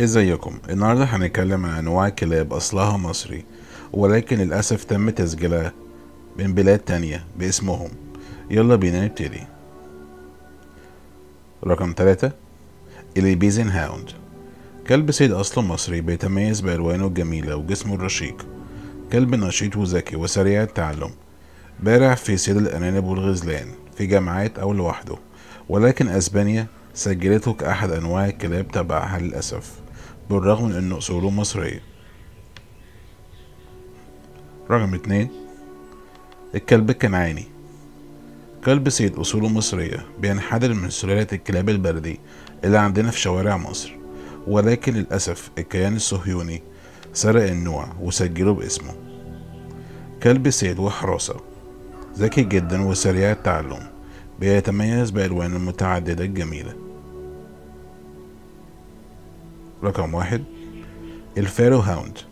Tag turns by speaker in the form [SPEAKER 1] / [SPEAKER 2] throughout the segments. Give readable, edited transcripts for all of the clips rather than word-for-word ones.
[SPEAKER 1] ازيكم؟ النهارده هنتكلم عن انواع كلاب اصلها مصري، ولكن للاسف تم تسجيلها من بلاد تانية باسمهم. يلا بينا نبتدي. رقم 3، ال Ibizan Hound. كلب صيد اصله مصري، بيتميز بالوانه الجميلة وجسمه الرشيق. كلب نشيط وذكي وسريع التعلم، بارع في صيد الارانب والغزلان في جماعات او لوحده، ولكن اسبانيا سجلته كأحد أنواع الكلاب تبعها للأسف، بالرغم من أن أصوله مصرية. رقم 2، الكلب الكنعاني. كلب صيد أصوله مصرية، بينحدر من سلالة الكلاب البلدي اللي عندنا في شوارع مصر، ولكن للأسف الكيان الصهيوني سرق النوع وسجله باسمه. كلب صيد وحراسة، ذكي جدا وسريع التعلم، بيتميز بألوانه المتعددة الجميلة. رقم 1، ال Pharaoh Hound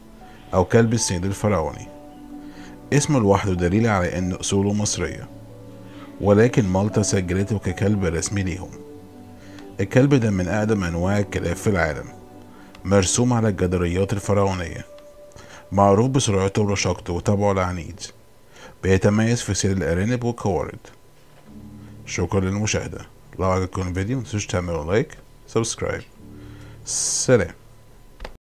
[SPEAKER 1] أو كلب الصيد الفرعوني. اسمه لوحده دليل على أن أصوله مصرية، ولكن مالطا سجلته ككلب رسمي ليهم. الكلب ده من أقدم أنواع الكلاب في العالم، مرسوم على الجدريات الفرعونية، معروف بسرعته ورشاقته وطبعه العنيد، بيتميز في صيد الأرانب والقوارض. شكرا للمشاهدة. لو عجبكم الفيديو متنسوش تعملوا like، subscribe. سلام.